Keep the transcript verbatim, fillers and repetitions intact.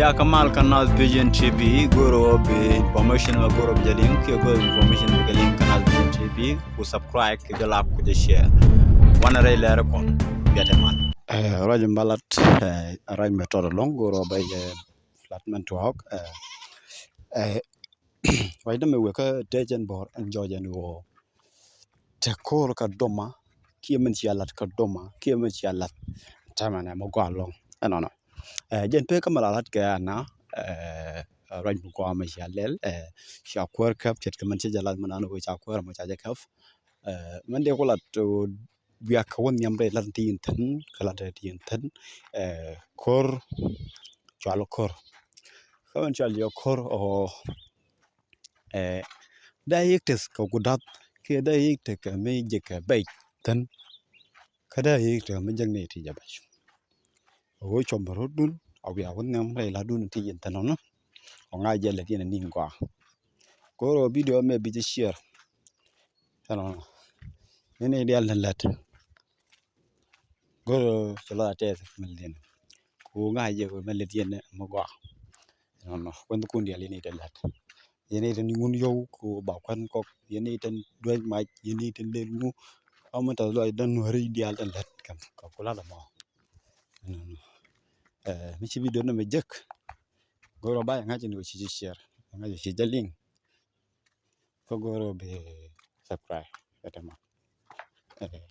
Ya kamal kä Naath Vision T V, go̱o̱rä bi information mɛ go̱o̱rä bi jɛ liŋ, kiɛ go̱o̱rä bi information bi jɛ liŋ kä Naath Vision T V, ku subscribe, ku jɛ like, ku jɛ share. Wanɛ rɛy lɛr kɔn, biatɛ mal. Eh, ruac mbalat, eh, ruac mɛ tɔt ɛlɔ̱ŋ, go̱o̱rä bɛ jɛ flat mɛn tuɔɔk, eh, eh, ruac dämɛ wek kä tecɛn bɔr ɛn jɔɔc ɛn ɣöö te ko̱r kä doma, kiɛ min cia lat kä doma, kiɛ min cia lat tämɛnɛ mɛ gɔaa ɛlɔ̱ŋ. Ɛnɔnɔ. Eh, jɛn pek kä mɛ la lat kɛ ana, eh, ruac mi gɔaa mɛ cia lɛl, eh, cia kuäär käp, ce̱tkɛ min cä jɛ lat mɛ nan wee cia kuäär mɛ cia jɛ käp. Eh, min dee ku lat, eh, wiak kä wä nhiam rɛy lat ti in thin, kä lat ti in thin, eh, ko̱r, cual ko̱r. Kä min cual jɛ ko̱r, ɔ, eh, dee yik teth kɛ gudath, kiɛ dee yik teth kɛ mi jek kɛ bɛc thin, kä dee yik teth kɛ mi jek ni ti jɛ bɛc. Ɣöö cuɔm bɛ rɔ̱dun a wiaa wä nhiam rɛy latdun ti yɛn thin ɔnɔ. Ɔ ŋa̱c jɛ lät yɛn ni gɔaa. Go̱o̱rä video mɛ bi jɛ share. Ɛnɔnɔ. Ni ni dial ni lät. Go̱o̱rä cɛ lɔt a tɛth mɛ lät yɛn. Ku ŋa̱c jɛ mɛ lät yɛn mɛ gɔaa. Ɛnɔnɔ. Kuɛn kun dial yɛn ni te lät. Yɛn ni te ni ŋun yɔw ku ba kuɛn kɔk. Yɛn ni te duec mac. Yɛn ni te lät ŋu. Ɔmɔ te lɔc däŋ nuɔ̱ri dial te lät kɛ, kɛ ku lat ɛmɔ. Ɛnɔnɔ. Eh, mi ci video nɛ mɛ jek. Go̱o̱rä ba yɛ ŋa̱c ni wä ci ci share. Yɛ ŋa̱c ci jɛ liŋ. Kä go̱o̱rä bi subscribe. Ɛ tɛmɛ. Eh,